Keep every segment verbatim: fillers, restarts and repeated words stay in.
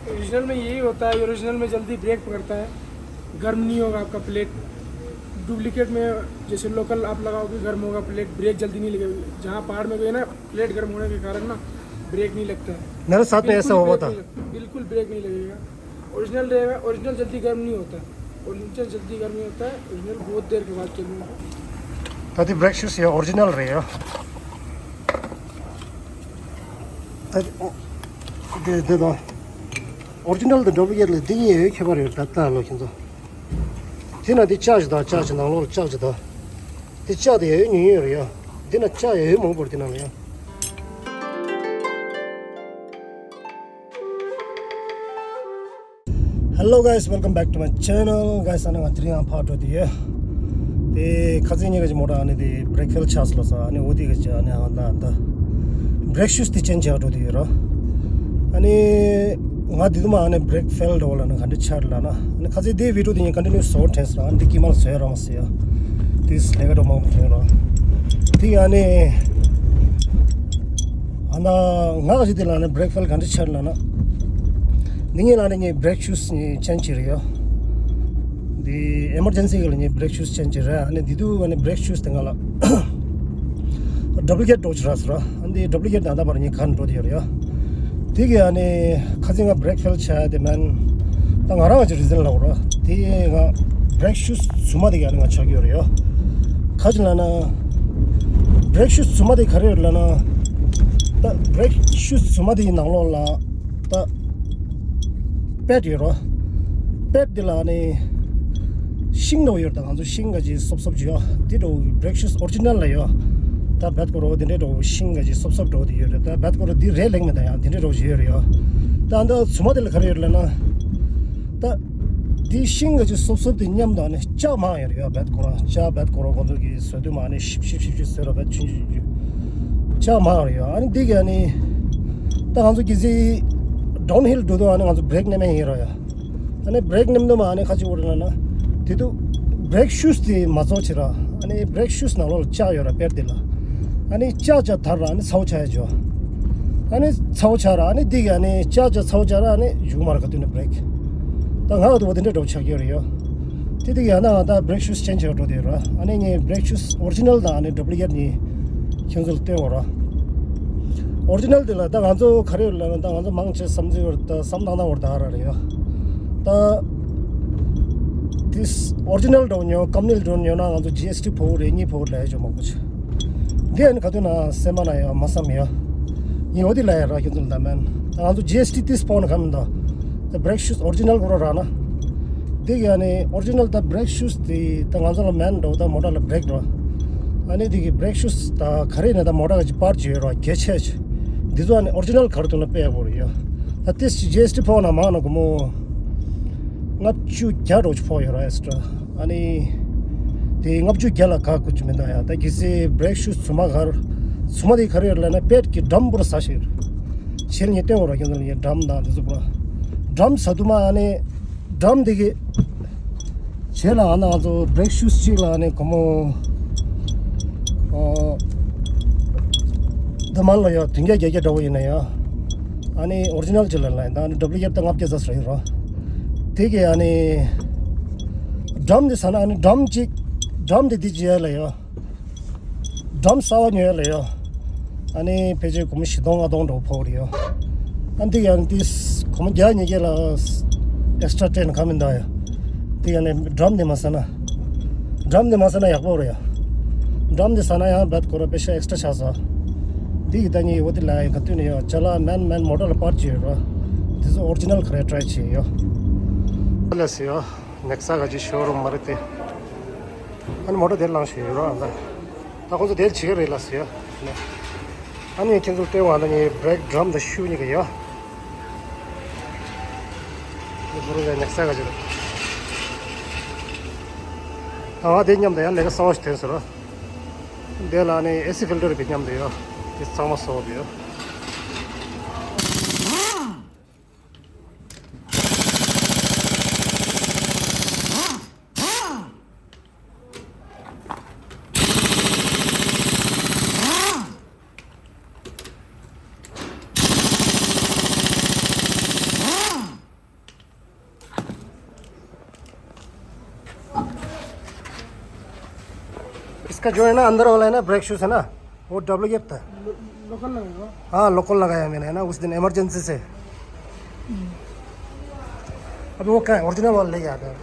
ओरिजिनल में यही होता है, ओरिजिनल में जल्दी ब्रेक पकड़ता है, गर्म नहीं होगा आपका प्लेट। डुप्लीकेट में जैसे लोकल आप लगाओगे, गर्म होगा प्लेट, ब्रेक जल्दी नहीं लगेगा। जहाँ पहाड़ में गए ना, प्लेट गर्म होने के कारण ना ब्रेक नहीं लगता है। मेरे साथ में ऐसा बिल्कुल हुआ ब्रेक था। नहीं लगता, बिल्कुल ब्रेक नहीं लगेगा। ओरिजिनल रहेगा, ओरिजिनल जल्दी गर्म नहीं होता है, ओरिजिनल जल्दी गर्म नहीं होता है, ओरिजिनल बहुत देर के बाद चलूँगा। ད་དེ་བྷི་རེག་ཤུ་སི་ཡ་ཨོ་རི་ཇི་ནལ་རེད་ཡ། ད་དེ་དེ་དང་ཨོ་རི་ཇི་ནལ་དང་ཌུབ་ལི་ཀེ་ཊི་ལ་འདི་གཉིས་ཡོད་ཁྱད་པར་ཡོད་ད་ལྟ་ལོ་ཁྱེད་ཚོ། དེ་ན་དེ་ལྕགས་ཤིག་དང་ལྕགས་ཤིག་ནང་ལོགས་ལ་ལྕགས་ཤིག་དང་། དེ་ལྕགས་དེ་ཡོད་ཉུང་ཉུང་རེད་ཡ། འདི་ན་ལྕགས་ཡོད་མང་པོ་རེད་དེ་ནང་ལ་ཡ། Hello guys, welcome back to my channel. Guys, ཨ་ནི་ང་དེ་རིང་ཡང་ཕར་འགྲོ་དུས་ཡོད། དེ་ཁ་སང་ཉིན་ག་ཅིག་མོ་ཊ་ཨ་ནི་དེ་བྷི་རེག་ཕེལ་ཆགས་སོང་ལ་ས་ཨ་ནི་འོ་དེ་ག་ཅིག་ཨ་ནི་ཨ་ད་ད་བྷི་རེག་ཤུ་སི་དེ་ཅན་ཅིག་འགྲོ་དུས་ཡོད་ར། ཨ་ནི་ང་དེ་དུ་མ་ཨ་ནི་བྷི་རེག་ཕེལ་འགྲོ་ལ་ན་ག་འདྲ་ཆགས་ལ་ན་ཨ་ནི་ཁ་སང་དེ་བི་ཌི་ཡོ་དེ་ཉིན་ཀོན་ཊི་ནིའུ་བཟོ་དྲན་སོང་ཨ་ནི་དེ་ཀི་མ་ལ་བཟོ་ཡ་ར་མ་ཟེར་ཡ། དེ་ལས་ཀ་འགྲོ་མང་པོ་དྲན་ར། དེ་ཨ་ནི། ཨ་ན་ང་ག་ཅིག་དེ་ལ་ནི་བྷི་རེག་ཕེལ་ག་འདྲ་ཆགས་ལ་ན། འདི་ངས་ལ་ནི་ངས་བྷི་རེག་ཤུ་སི་ནི་ཅན་ཅིག་རེད་ཡ། འདི་ཨེ་མར་ཇེན་སི་གི་ལ་ངས་བྷི་རེག་ཤུ་སི་ཅན་ཅིག་རེད། ཨ་ནི་འདི་དུས་ཨ་ནི་བྷི་རེག་ཤུ་སི་དེ་ང་ལ་ཌུབ་ལི་ཀེ་ཊི་འགྲོ་ཅིག་རག་སོང་ར། ཨ་འདི་ཌུབ་ལི་ཀེ་ཊི་ད་ལྟ་བར་ངས་གར་འགྲོ་དེ་ཡོད་རེད་ཡ། དེ་གི་ཨ་ནི་ཁ་སང་ང་བྷི་རེག་ཕེལ་ཆགས་ཡ་དེ་མན། ད་ང་རང་གི་རི་ཛན་ལབ་ར། དེ་ང་བྷི་རེག་ཤུ་སི་རྫུན་མ་དེ་གི་ཨ་ནི་ང་ཆགས་ཀྱི་ཡོད་རེད་ཡ། ག་ཅི་ལ་ན། བྷི་རེག་ཤུ་སི་རྫུན་མ་དེ་ག་རེ་ཡོད་ལ་ན། ད་བྷི་རེག་ཤུ་སི་རྫུན་མ་དེ་གི་ནང་ལོགས་ལ། ད་པེཌ་ཡོད་ར། པེཌ་དེ་ལ་ནི་ཤིང་འདྲ་བོ་ཡོད་རེད། ད་ང་ཚོ་ཤིང་ག་ཅིག་སོབ་སོབ་ཅིག་ཡོད་དེ་འདྲ་བོ་བྷི་རེག་ཤུ་སི་ཨོ་རི་ཇི་ནལ་ལ་ཡོད། ད་བེད་ཀོ་རོ་དེ་འདྲ་འདྲ་བོ་ཤིང་ག་ཅིག་སོབ་སོབ་འདྲ་བོ་དེ་ཡོད་རེད། ད་བེད་ཀོ་རོ་དེ་རེད་ལེགས་མེད་ད་ཡང་དེ་འདྲ་འདྲ་བོ་ཅིག་ཡོད་རེད་ཡོད། ད་ད་རྫུན་མ་དེ་ལ་ག་རེ་ཡོད་ལ་ན། ད་དེ་ཤིང་ག་ཅིག་སོབ་སོབ་དེ་མཉམ་དུ་ནི་ལྕགས་མང་ཡོད་རེད་ཡོད། བེད་ཀོ་རོ་ལྕགས་བེད་ཀོ་རོ་ཁོང་ཚོ་གི་བཟོ་དུས་མ་ནི་ཤིབ་ཤིབ་ཤིབ་ཤིབ་བཟོས་ར་བེད་ཆུན་ཆུན་ཆུན་ལྕགས་མང་ཡོད་རེད་ཡོད། ཨ་ནི་དེ་གི་ཨ་ནི་ད་ང་ཚོ་གི་ཟི་ཌའུན་ཧིལ་འགྲོ་དུས་ཨ་ནི་ང་ཚོ་བྷི་རེག་མནན་མེད་ཡིན་ར་ཡ། ཨ་ནི་བྷི་རེག་མནན་དུས་མ་ཨ་ནི་ཁ་ཅིག་འོར་ན་ན། དེ་དུས་བྷི་རེག་ཤུ་སི་དེ་མ་ཚོགས་ཆེ་ར། ཨ་ནི་བྷི་རེག་ཤུ་སི་ནང་ལོགས་ལ་ལྕགས་ཡོད་ར་པེཌ་དེ་ལ། ཨ་ནི་ལྕགས་ལྕགས་དར་ར་ཨ་ནི་ཚ་བོ་ཆགས་ཡ་ཅོ། ཨ་ནི་ཚ་བོ་ཆགས་ར་ཨ་ནི་འདི་གི་ཨ་ནི་ལྕགས་ལྕགས་ཚ་བོ་ཆགས་ར་ཨ་ནི་བཞུགས་མ་ར་ག་དུས་ནི་བྷི་རེག་ད་ང་ག་དུས་བ་དེ་འདྲ་འགྲོ་ཆགས་ཡོད་རེད་ཡོ། དེ་དེ་གི་ཡང་ན་ང་ད་བྷི་རེག་ཤུ་སི་ཅན་ཅིག་འགྲོ་དེ་ར། ཨ་ནི་ངས་བྷི་རེག་ཤུ་སི་ཨོ་རི་ཇི་ནལ་དང་ཨ་ནི་ཌུབ་ལི་ཀེ་ཊི་གཉིས་ཁྱོད་ཚོ་ལ་སྟོན་འོ་ར། ཨོ་རི་ཇི་ནལ་དེ་ལ་ད་ང་ཚོ་ག་རེ་ཡོད་ལ་ད་ང་ཚོ་མང་ཆེ་བསམ་ཚུལ་བར་ད་བསམ་སྟངས་ན་བར་ད་ཧ་ར་རེད་ཡ། ད་དེ་ཨོ་རི་ཇི་ནལ་འགྲོ་ཉོ་ཀམ་ནི་ལ་འགྲོ་ཉོ་ན་ང་ཚོ་ཇི་ཨེས་ཊི་ཕོག་རེད་གཉིས་ཕོག་ལ་ཡ་ཅོ་མང་པོ་ཆེ། འདི་ཨ་ནི་ག་དུས་ན་སེམས་མ་ན་ཡ་མ་བསམ་ཡ། ཉི་འོ་དེ་ལ་ཡ་ར་ཁྱོད་ཚོ་ལ་ད་མན་ད་ང་ཚོ་ཇི་ཨེས་ཊི་དེ་སྤོ་ན་ག་མི་ད། ད་བྷི་རེག་ཤུ་སི་ཨོ་རི་ཇི་ནལ་གོ་ར་ར་ན། དེ་གི་ཨ་ནི་ཨོ་རི་ཇི་ནལ་ད་བྷི་རེག་ཤུ་སི་དེ་ད་ང་ཚོ་ལ་མན་འགྲོ་ད་མོ་ཊ་ལ་བྷི་རེག་འགྲོ། ཨ་ནི་དེ་གི་བྷི་རེག་ཤུ་སི་ད་ག་རེ་ནས་ད་མོ་ཊ་ག་ཅིག་པར་ཅིག་ཡོད་ར་གལ་ཆེ་ཅིག་འདི་ཚོ་ཨ་ནི་ཨོ་རི་ཇི་ནལ་ག་རེ་དུ་ན་དཔེ་ཡག་པོ་རེད་ཡ། ད་དེ་ཇི་ཨེས་ཊི་ཕོག་ན་མང་ན་གོ་མོ། ལྔ་བཅུ་བརྒྱ་འགྲོ་ཅིག་ཕོག་ཡོད་ར་ཨེག་སི་ཊྲ། ཨ་ནི། དེ་ལྔ་བཅུ་བརྒྱ་ལ་ག་ཀུ་ཅི་མི་འདུག་ཡ། ད་གི་སེ་བྷི་རེག་ཤུ་སི་ཚུ་མ་གར། ཚུ་མ་དེ་ག་རེ་ཡོད་ལ་ན་པེཊ་གི་ཌམ་པུ་ར་ཟ་ཤེར། ཆེལ་ཉེ་ཏེ་འོ་ར་ཁྱོད་ཚོ་ལ་ངས་ཌམ་དང་དེ་ཚོ་པུ་ར། ཌམ་ཟ་དུ་མ་ཨ་ནི། ཌམ་དེ་གི། ཆེ་ལ་ཨ་ན་ང་ཚོ་བྷི་རེག་ཤུ་སི་གཅིག་ལ་ཨ་ནི་གོ་མོ། ཨོ། ད་མ་ལ་ཡ་དུང་རྒྱ་རྒྱ་རྒྱ་འདྲ་བོ་ཡིན་ན་ཡ། ཨ་ནི་ཨོ་རི་ཇི་ནལ་ཅིག་ལ་ལ་ཡིན་ད་ཨ་ནི་ཌབ་ལི་ཡར་ད་ལྔ་བརྒྱ་ཙམ་ཟ་ཡོད་ར། དེ་གི་ཨ་ནི། ཌམ་དེ་ཟ་ན་ཨ་ནི་ཌམ་གཅིག་ཌམ་དེ་འདི་བརྗེ་ལ་ཡོད། ཌམ་གསར་བ་ཉོས་ལ་ཡོད། ཨ་ནི་ཕལ་ཆེར་སྒོར་མོ་བཞི་སྟོང་ལྔ་སྟོང་འདྲ་བོ་ཕོག་རེད་ཡོད། ཨ་འདི་ཡང་འདི་སྒོར་མོ་བརྒྱ་ཉིས་བརྒྱ་ལ་ཨེག་སི་ཊྲ་སྤྲད་ན་ཁ་མི་འདའ་ཡ། འདི་ཡང་ནི་ཌམ་འདི་མ་ཟ་ན། ཌམ་འདི་མ་ཟ་ན་ཡག་པོ་རེད་ཡ། ཌམ་འདི་ཟ་ན་ཡང་བད་ཁོ་ར་པེ་ཤ་ཨེག་སི་ཊྲ་ཆགས་ས། འདི་གི་ད་ཉི་འོ་དེ་ལ་ཡ་ག་དུས་ནས་ཡོད་ཅ་ལག་མན་མན་མོ་ཊ་ལ་པར་ཅི་ཡོད་ར། འདི་ཚོ་ཨོ་རི་ཇི་ནལ་ཁ་རེ་ཊྲའི་བྱས་ཡོད། ལ་སི་ཡོད། ནེག་ས་ག་ཅི་ཤོ་རུམ་མ་རེད་དེ། ཨ་ནི་མོ་ཊ་དེར་ལངས་ཤིག་ཡོད་ར་ཨ་ད། ད་ཁོང་ཚོ་དེར་བྱེད་ཀྱི་རེད་ལ་ཟེར་ཡ། ཨ་ནི་ཁྱེད་ཚོར་སྟོན་བ་ད་ནི་བྷི་རེག་ཌམ་དང་ཤུ་གཉིས་ཀ་ཡ། འདི་ཁོ་རང་ལ་ནེག་ས་ག་ཅི་རེད། ད་ང་དེ་མཉམ་དུ་ཡང་ལས་ཀ་གསར་བ་ཞིག་ཐོན་ཟེར་ར། དེ་ལ་ནི་ཨེ་སི་ཕིལ་ཊར་གི་མཉམ་དུ་ཡ། དེ་གཙང་མ་བཟོ་བ་དེ་ཡ། जो है ना, अंदर वाला है ना, ब्रेक शूज है ना, वो डुप्लीकेट था। लो-, लोकल लगाएगा? हाँ, लोकल लगाया मैंने, है ना, उस दिन इमरजेंसी से। अभी वो क्या है, ओरिजिनल वाला लेके आता है।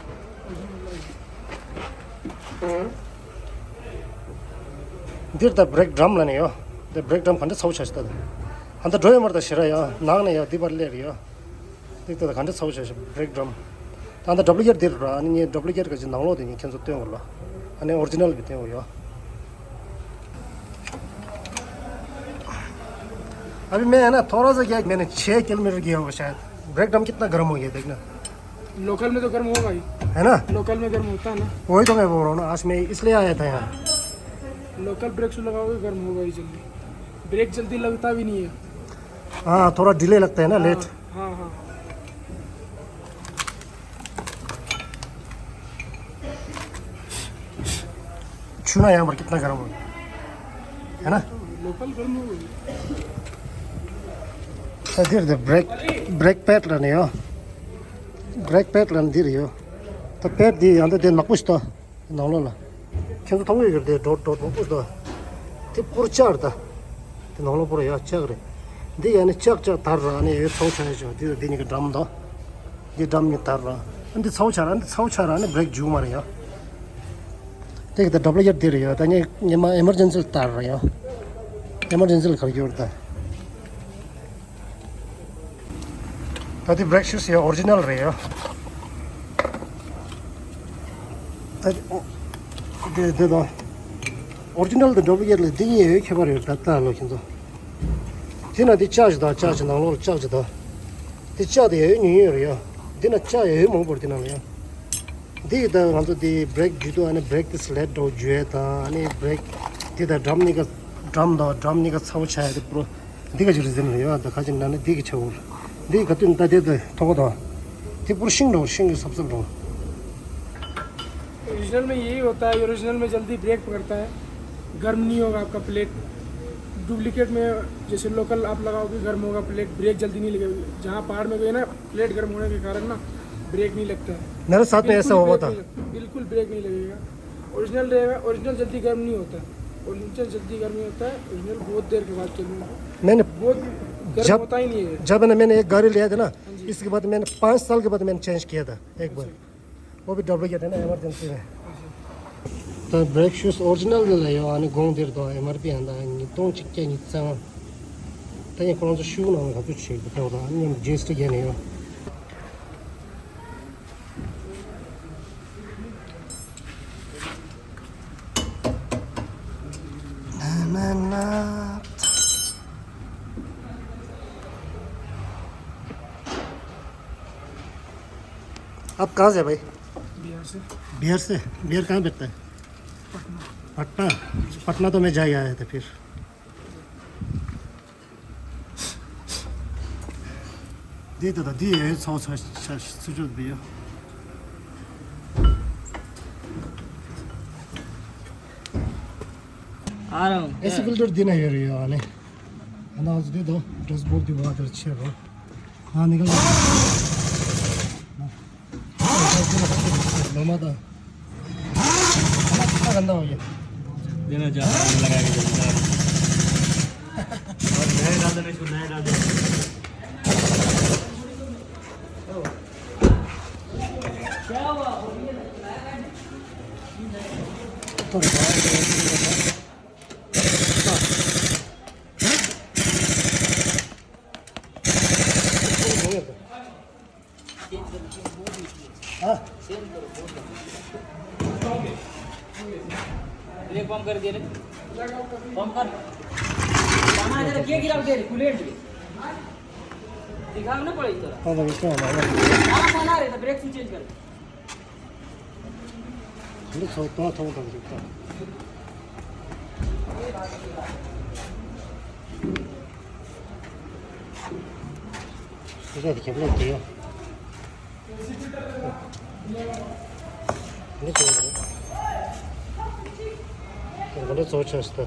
འདིར་ད་བྲེག་ཌམ་ལ་ནི་ཡོད། འདི་བྲེག་ཌམ་ག་འདྲ་ཚ་པོ་ཆགས་ཤག་ད། ཨ་ད་འགྲོ་ཡོད་མ་རེད་ད་ཞེ་དྲག་ཡ། ནང་ནས་ཡ་འདི་པར་སླེབས་རེད་ཡ། འདི་ད་ག་འདྲ་ཚ་པོ་ཆགས་ཤག་བྲེག་ཌམ། ད་ཨ་ད་ཌུབ་ལི་ཀེཊ་འདིར་ར། ཨ་ནི་ངས་ཌུབ་ལི་ཀེཊ་ག་ཅིག་ནང་ལོགས་དེ་ངས་ཁྱེད་ཚོ་སྟོན་དགོས་ལ། ཨ་ནི་ཨོ་རི་ཇི་ནལ་གི་སྟོན་དགོས་ཡ། अभी मैं है ना, थोड़ा सा क्या, मैंने छः किलोमीटर किया होगा शायद। ब्रेक ड्रम कितना गर्म हो गया, देखना। लोकल में तो गर्म होगा ही। है ना? लोकल में गर्म होता है ना। वही तो मैं बोल रहा हूँ ना, आज मैं इसलिए आया था यहाँ। लोकल ब्रेक शू लगाओगे, गर्म होगा ही जल्दी। ब्रेक जल्दी लगता भी नहीं है। हाँ, थोड़ा डिले लगता है ना, लेट। हाँ, हाँ। छूना यहाँ पर कितना गर्म हो, है ना? लोकल गर्म हो गई। ད་འདིར་ད་བྲེག་བྲེག་པེཌ་ལ་ནི་ཡོད། བྲེག་པེཌ་ལ་ནི་འདིར་ཡོད། ད་པེཌ་འདི་ཡང་ད་དེ་ནག་པོ་ཞིག་ད། ནང་ལོགས་ལ། ཁྱེད་ཚོ་མཐོང་གི་ཡོད་རེད་དེ། ཌོཊ་ཌོཊ་མང་པོ་ཞིག་ད། དེ་པུར་ལྕགས་རེད་ད། དེ་ནང་ལོགས་པུར་ཡ་ལྕགས་རེད། འདི་ཡ་ནི་ལྕགས་ལྕགས་དར་ར་ནི་ཡོད། ཚ་པོ་ཆགས་ཡ་ཞོ། འདི་འདི་གཉིས་ཀ་ཌམ་ད། འདི་ཌམ་གཉིས་དར་ར། ཨ་འདི་ཚ་པོ་ཆགས་ར། ཨ་འདི་ཚ་པོ་ཆགས་ར་ནི་བྲེག་འཇུག་མ་རེད་ཡ། དེ་གི་ད་ཌུབ་ལི་ཀེཊ་འདི་རེད་ཡ། ད་ངས་ཉི་མ་ཨེ་མར་ཇེན་སི་ལ་བསྟར་ར་ཡ། ཨེ་མར་ཇེན་སི་ལ་ག་རེ་ཡོད་རེད་ད། ད་དེ་བྲེག་ཤུ་ཡ་ཨོ་རི་ཇི་ནལ་རེད་ཡ། ད་དེ་དེ་དང་ཨོ་རི་ཇི་ནལ་དང་ཌུབ་ལི་ཀེཊ་ལ་འདི་གཉིས་ཡོད་ཁྱད་པར་ཡོད་ད། ལྟ་ལོ་ཁྱེད་ཚོ། དེ་ན་དེ་ལྕགས་ཅིག་དང་། ལྕགས་ཅིག་ནང་ལོགས་ལ་ལྕགས་ཅིག་དང་། དེ་ལྕགས་དེ་ཡོད་ཉུང་ཉུང་རེད་ཡ། དེ་ན་ལྕགས་ཡོད་མང་པོ་རེད་དེ་ནང་ལ་ཡ། འདི་ཡི་ད་ང་ཚོ་འདི་བྲེག་འཇུས་དུས་ཨ་ནི་བྲེག་དེ་སི་ལེད་འདྲ་བོ་འཇུ་ཡས་དང་། ཨ་ནི་བྲེག་འདི་དང་ཌམ་གཉིས་ཀ་ཌམ་དང་ཌམ་གཉིས་ཀ་ཚ་པོ་ཆགས་ཡས་དེ་པུར་འདི་ག་ཅིག་རི་ཛིན་རེད་ཡོད་ད། ཁ་ཅིག་ན་ནི་འདི་གི་ཆ་བུར་འདི་ག་དུས་ད་དེ་ད་ཐོག་དང་། དེ་པུར་ཤིང་འདྲ་བོ་ཤིང་གི་སོབ་སོབ་འདྲ་བོ། ओरिजिनल में यही होता है, ओरिजिनल में जल्दी ब्रेक पकड़ता है, गर्म नहीं होगा आपका प्लेट। डुप्लीकेट में जैसे लोकल आप लगाओगे, गर्म होगा प्लेट, ब्रेक जल्दी नहीं लगेगा। जहाँ पहाड़ में गए ना, प्लेट गर्म होने के कारण ना ब्रेक नहीं लगता है। मेरे साथ में ऐसा हुआ था। बिल्कुल ब्रेक नहीं लग-, बिल्कुल ब्रेक नहीं लगेगा। ओरिजिनल रहेगा, ओरिजिनल जल्दी गर्म नहीं होता है, ओरिजिनल जल्दी गर्म नहीं होता है, ओरिजिनल बहुत देर के बाद चलूँगा। मैंने बहुत गर्म जब, होता ही नहीं है। जब ना मैंने एक गाड़ी लिया था ना, हाँ जी। इसके बाद मैंने पाँच साल के बाद मैंने चेंज किया था एक बार। अच्छा। वो भी डुप्लीकेट है ना, इमरजेंसी में। ད་བྲེག་ཤུ་ཨོ་རི་ཇི་ནལ་འདི་ལ་ཡོད། ཨ་ནི་གོང་འདིར་དང་ཨེམ་ཨར་པི་ཡང་ད་ཉིས་སྟོང་གཅིག་བརྒྱ་ཉི་ཤུ་རྩ་ལྔ། ད་ཡིན་ཁོ་རང་ཚོ་ཤུ་ནང་ལ་ག་ཚོད་བྱེད་དགོས་ད། ཨ་ནི་ཇི་ཨེས་ཊི་བརྒྱབ་ནས་ཡོད། आप कहाँ से हैं भाई? बिहार से। बिहार से? बिहार कहाँ बैठता है? पटना। पटना? पटना तो मैं जा आया था फिर। འདི་ད་ལྟ་འདི་ཡའི་ཚོགས་ཆ་ཆ་སུ་ཆོད་པའི་ཡོད། ཨ་རང་། ཨེ་སི་ཕིལ་ཊར་འདི་ན་ཡོད་རེད་ཡོད། ཨ་ནི་ཨ་ན་འདི་དང་ཌེཤ་བོར་ཌི་བ་དེར་ཆེ་རོ། ཨ་ནི་ག་ལ། ནོ་མ་ད། देना चाह रहा हूँ, लगा के देना चाह रहा हूँ। और नए डाल देना, इसको नए डाल देना। हाँ। ब्रेक पंप कर दे रे। पंप कर। कहाँ जरा क्या गिरा दे रे, कूलेंट। दिखाओ ना पड़े इधर। हाँ, भाई, क्या हो रहा है? कहाँ बना रहे थे, ब्रेक शू चेंज कर। 근데 저 또, 또, 또, 또. 그래도 기분이 돼요. 근데 저, 근데 저 쳤어.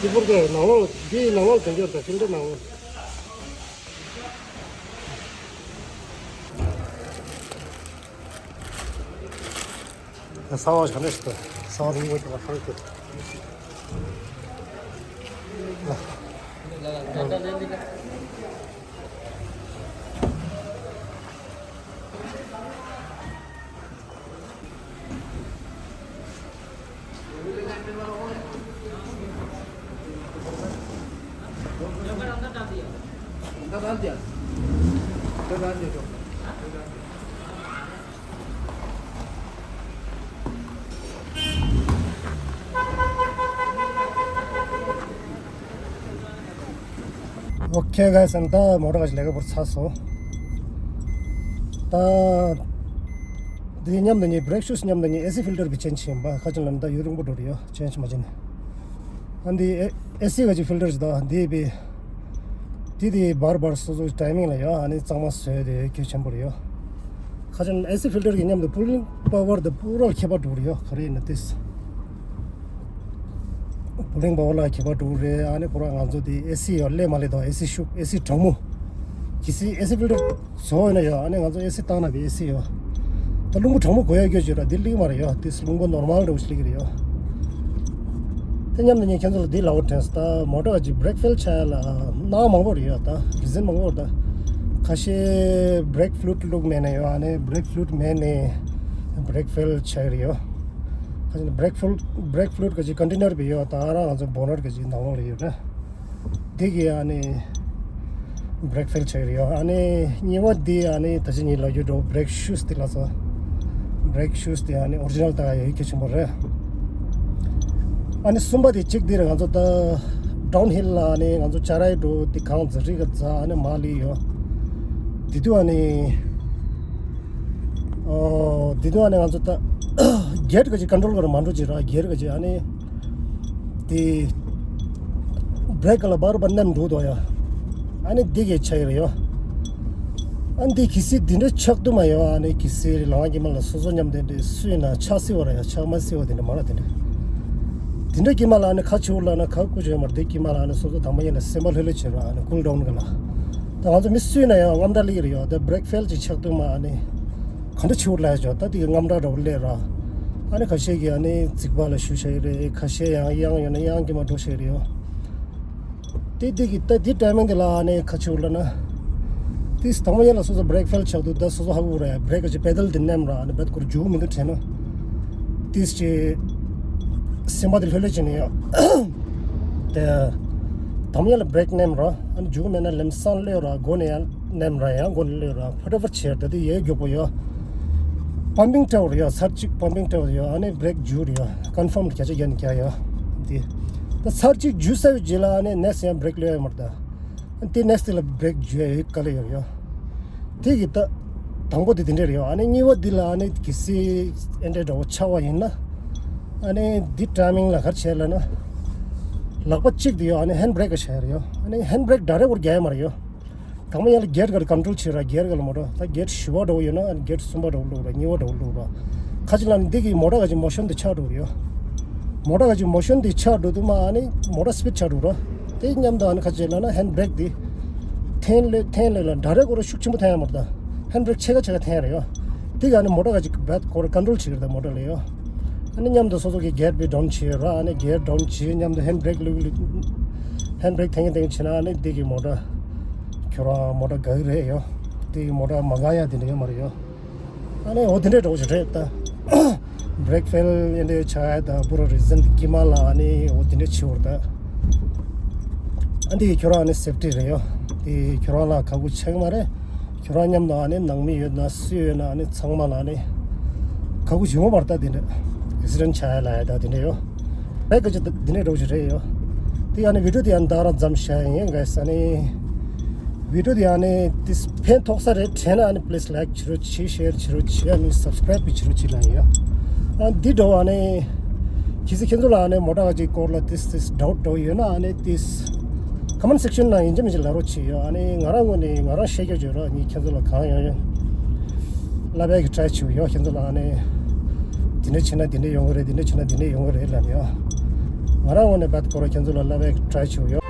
이분들 나와, 네 나와 되죠? 다 근데 나와. གསར་པ་ཞིག་ག་འདྲ་ཞིག་འདུག་གསར་པ་རིང་པོ་ཞིག་ལ་ཧྲ་རེ་འདུག Okay guys, ད་མོ་ཊ་ཁ་ཅིག་ལས་ཀ་བོར་ཚར་སོང་། ད་དེ་མཉམ་དུ་ངས་brake shoes མཉམ་དུ་ངས་AC filter བི་change བྱེད་ཡིན་པ། ཁ་ཅིག་ལ་ད་ཡུན་རིང་པོ་འགྲོ་རེད་ཡོ། change མ་བྱས་ནས། ཨ་འདི་AC ཁ་ཅིག་filter ཞིག་ད་འདི་བི་དེ་དེ་བར་བར་སོ་སོ་timing ལ་ཡོ། ཨ་ནི་གཙང་མ་བཟོས་དེ་གལ་ཆེན་པོ་རེད་ཡོ། ཁ་ཅིག་AC filter གི་མཉམ་དུ་pulling power དེ་པུ་ར་ལ་ཁྱད་པར་འགྲོ་རེད་ཡོ། ག་རེ་ཡིན་ན་དེས། pulling power ལ་ཁྱད་པར་འགྲོ་རེད། ཨ་ནི་པུ་ར་ང་ཚོ་དེ་AC ཡོ་ལས་མ་ལས་དང་AC ཤུགས་AC གྲང་མོ། གི་སི་AC filter བཟོ་ཡོད་ན་ཡོ། ཨ་ནི་ང་ཚོ་AC བཏང་ན་བི་AC ཡོ། ད་རླུང་བུ་གྲང་མོ་དགོས་ཡ་སྐྱོ་བྱོས་ར་འདི་ལིག་མ་རེད་ཡོ། དེས་རླུང་བུ་normal འདྲ་བོ་ཞིག་ལིག་རེད་ཡོ། དེ་མཉམ་དུ་ངས་ཁྱེད་ཚོ་ལ་འདི་ལབ་དྲན་སོང་། ད་མོ་ཊ་ག་ཅིག་brake fail ཆགས་ཡ་ལ་སྣང་མང་པོ་རེད་ཡོད། ད་reason མང་པོ་རེད། ད་ཁ་ཤས་brake fluid བླུགས་མེད་ན་ཡོད། ཨ་ནི་brake fluid མེད་ནས་brake fail ཆགས་ཡོད་རེད་ཡོད། ཁ་ཤས་brake fluid brake fluid ག་ཅིག་container བི་ཡོད། ད་ང་རང་ང་ཚོ་bonnet ག་ཅིག་ནང་ལོགས་རེད་ཡོད་རེད། འདི་གི་ཨ་ནི་brake fail ཆགས་ཡོད་རེད་ཡོད། ཨ་ནི་གཉིས་པ་འདི་ཨ་ནི་ད་ཅི་ཉིད་ལ་ཡོད་འགྲོ་brake shoes འདི་ལ་སོ། brake shoes འདི་ཨ་ནི་original ད་ཡོད་གལ་ཆེན་པོ་རེད། ཨ་ནི་གསུམ་པ་དེ་གཅིག་འདིར་ང་ཚོ་ད་downhill ལ་ཨ་ནི་ང་ཚོ་ཅ་རའི་འགྲོ་དེ་གང་ཛ་རི་ག་ཛ་ཨ་ནི་མ་ལི་ཡོད། དེ་དུས་ཨ་ནི་ཨོ་དེ་དུས་ཨ་ནི་ང་ཚོ་ད་gear ག་ཅིག་control ག་ར་མ་འགྲོ་ཅིག་ར། gear ག་ཅིག་ཨ་ནི་དེ་brake ལ་བར་བར་མནན་འགྲོ་དོ་ཡ། ཨ་ནི་འདི་གས་ཆ་ཡོད་ཡོ། ཨ་འདི་གི་སི་འདི་འདྲ་ཆགས་དུ་མ་ཡོ། ཨ་ནི་གི་སི་རི་ལང་གི་མ་ལ་སོ་སོ་མཉམ་དེ་འདྲ་སུས་ན་ཆགས་སི་བ་ར་ཡ། ཆགས་མ་སི་བ་དེ་འདྲ་མ་ར་དེ་འདྲ། དེ་འདྲ་གི་མ་ལ་ཨ་ནི་ཁ་ཆུ་ལ་ན་ཁ་ཀུ་ཅོ་ཡ་མར་དེ་གི་མ་ལ་ཨ་ནི་སོ་སོ་དང་མ་ཡིན་ན་སེམས་པ་ལྷོད་ལྷོད་བྱེད་ར། ཨ་ནི་cool down གི་ལ། ད་ང་ཚོ་མི་སུས་ན་ཡང་དངངས་སྐྲག་སླེབས་ཀྱི་རེད་ཡོ། ད་brake fail ཅིག་ཆགས་དུ་མ་ཨ་ནི་ག་འདྲ་ཆུ་ལ་ཡ་ཅོ། ད་དེ་གི་དངངས་སྐྲག་འདྲ་བོ་སླེབས་ར། ཨ་ནི་ཁ་ཤས་ཀྱི་ཨ་ནི་རྩིག་པ་ལ་ཞུ་ཤ་ཡི་རེད། ཁ་ཤས་ཡང་གཡང་ཡོད་ན་གཡང་གི་མ་འགྲོ་ཤ་ཡི་རེད་ཡོ། དེ་དེ་གི་ད་དེ་timing དེ་ལ་ཨ་ནི་ཁ་ཆུ་ལ་ན། དེ་དང་པོ་ཡན་ལ་སོ་སོ་brake fail ཆགས་འདུག་ད་སོ་སོ་ཧ་གོ་ར་ཡ། brake ག་ཅིག་pedal དེ་མནན་ར། ཨ་ནི་བད་ཁོར་རྒྱུག་མི་འདུག་དྲན་ན། དེ་ཅི་སེམས་པ་དེ་ལྷོད་ལྷོད་བྱས་ནས་ཡ། དེ་དང་པོ་ཡན་ལ་brake མནན་ར། ཨ་ནི་རྒྱུག་མེད་ན་ལམ་སང་གློད་ར། སྒོ་ནས་ཡང་མནན་ར། ཡང་སྒོ་ནས་གློད་ར། ཕ་ཏྲ་ཕ་ཆེར་ད་དེ་ཡས་མགྱོགས་པོ་ཡ། pumping འདྲ་བོ་རེད་ཡ། ཚར་གཅིག་pumping འདྲ་བོ་ཡ། ཨ་ནི་brake རྒྱུག་རེད་ཡ། confirm བརྒྱ་ཆ་བརྒྱ་ནས་བརྒྱ་ཡ། དེ་ད་ཚར་གཅིག་རྒྱུག་ཚར་བའི་རྗེས་ལ་ཨ་ནི་next ཡང་brake གློད་ཡ་མ་རེད་ད། དེ་next ལ་brake རྒྱུག་ཡ་ཡོད་ག་ལེ་ཡོད་ཡོད། དེ་གི་ད་དང་པོ་དེ་དེ་འདྲས་རེད་ཡོད། ཨ་ནི་གཉིས་པ་འདི་ལ་ཨ་ནི་གི་སི་ཨེ་འདྲས་འདྲ་བོ་ཆགས་པ་ཡིན་ན། ཨ་ནི་འདི་timing ལ་ག་རེ་བྱས་ལབ་ན། ལག་པ་གཅིག་དེ་ཡོད། ཨ་ནི་hand brake ག་བྱས་རེད་ཡོད། ཨ་ནི་hand brake direct བོར་རྒྱག་ཡ་མ་རེད་ཡོད། དང་པོ་ཡང་ལ་gear ག་ལ་control བྱེད་ར། gear ག་ལ་མོ་ཊ་ད་gear བཞི་པ་འདྲ་བོ་ཡོད་ན་ཨ་ནི་gear གསུམ་པ་འདྲ་བོ་བླུགས་ར། གཉིས་པ་འདྲ་བོ་བླུགས་ར། ཁ་ཅིག་ལ་ནི་འདི་གི་མོ་ཊ་ག་ཅིག་motion དེ་ཆགས་འགྲོ་གི་ཡོད། མོ་ཊ་ག་ཅིག་motion དེ་ཆགས་འགྲོ་དུས་མ་ཨ་ནི་མོ་ཊ་speed ཆགས་འགྲོ་ར། དེ་མཉམ་དུ་ཨ་ནི་ཁ་ཅིག་ལ་ན་hand brake དེ་འཐེན་ལེ་འཐེན་ལེ་ལ་direct གོ་ར་ཤུགས་ཆེན་པོ་འཐེན་ཡ་མ་རེད་ད། hand brake ཕྱེད་ཀ་ཕྱེད་ཀ་འཐེན་ར་ཡོད། དེ་ག་ཨ་ནི་མོ་ཊ་ག་ཅིག་བད་ཁོ་ར་control བྱེད་ཀྱི་རེད་ད་མོ་ཊ་ལ་ཡོད། ཨ་ནི་མཉམ་དུ་སོ་སོ་གི་gear དེ་down བྱེད་ར། ཨ་ནི་gear down བྱེད་མཉམ་དུ་hand brake བླུགས་བླུགས། hand brake འཐེན་འཐེན་བྱེད་ན་ཨ་ནི་འདི་གི་མོ་ཊ་ཁྱོད་རང་མོ་ཊ་དགའ་གི་རེད་ཡོད། འདི་གི་མོ་ཊ་མ་དགའ་ཡ་དེ་འདྲ་ཡོད་མ་རེད་ཡོད། ཨ་ནི་འོ་དེ་འདྲས་འདྲ་བོ་ཞིག་རེད་ད། brake fail ཡིན་འདྲས་ཆགས་ཡ་ད་པུ་ར་reason དེ་གི་མ་ལ་ཨ་ནི་འོ་དེ་འདྲས་བྱེད་འོར་ད། ཨ་འདི་གི་ཁྱོད་རང་ཨ་ནི་safety རེད་ཡོད། དེ་ཁྱོད་རང་ལ་ཁག་པོ་ཆགས་ཀྱི་མ་རེད། ཁྱོད་རང་མཉམ་དུ་ཨ་ནི་ནང་མི་ཡོད་ན་སུ་ཡོད་ན་ཨ་ནི་ཚང་མ་ལ་ཨ་ནི་ཁག་པོ་བྱུང་བ་མ་རེད་ད། དེ་འདྲ་accident ཆགས་ཡ་ལ་ཡ་ད་དེ་འདྲ་ཡོད། རེད་ག་ཅི་ད་དེ་འདྲ་འདྲ་བོ་ཞིག་རེད་ཡོད། དེ་ཨ་ནི་video དེ་ཨ་ནི་ད་རང་མཚམས་བཞག་ཡིན་ག་ས་ནི། video དེ་ཨ་ནི་དེ་ཕན་ཐོགས་ས་རེད་དྲན་ན་ཨ་ནི་please like བྱེད་རོགས་བྱེད། share བྱེད་རོགས་བྱེད། ཨ་ནི་subscribe བྱེད་རོགས་བྱེད་ལ་ཡོད། ཨ་འདི་འདྲ་བོ་ཨ་ནི་གལ་སྲིད་ཁྱེད་ཚོ་ལ་ཨ་ནི་མོ་ཊ་ག་ཅིག་སྐོར་ལ་དེ་དེ་doubt འདྲ་བོ་ཡོད་ན་ཨ་ནི་དེ་comment section ནང་ཡིན་གཅིག་མིན་གཅིག་ལབ་རོགས་བྱེད་ཡོད། ཨ་ནི་ང་རང་ངོས་ནས་ང་རང་ཤེས་རྒྱུ་བརྗོད་རོགས། ངས་ཁྱེད་ཚོ་ལ་གང་ཡོང་ཡོང་ལབ་ཡག་གི་try བྱེད་ཡོད། ཁྱེད་ཚོ་ལ་ཨ་ནི་དེ་འདྲ་བྱས་ན་དེ་འདྲ་ཡོང་གི་རེད། དེ་འདྲ་བྱས་ན་དེ་འདྲ་ཡོང་གི་རེད་ལབ་ཡོད། ང་རང་ངོས་ནས་བད་སྐོར་ཁྱེད་ཚོ་ལ་ལབ་ཡག་གི་try བྱེད་ཡོད།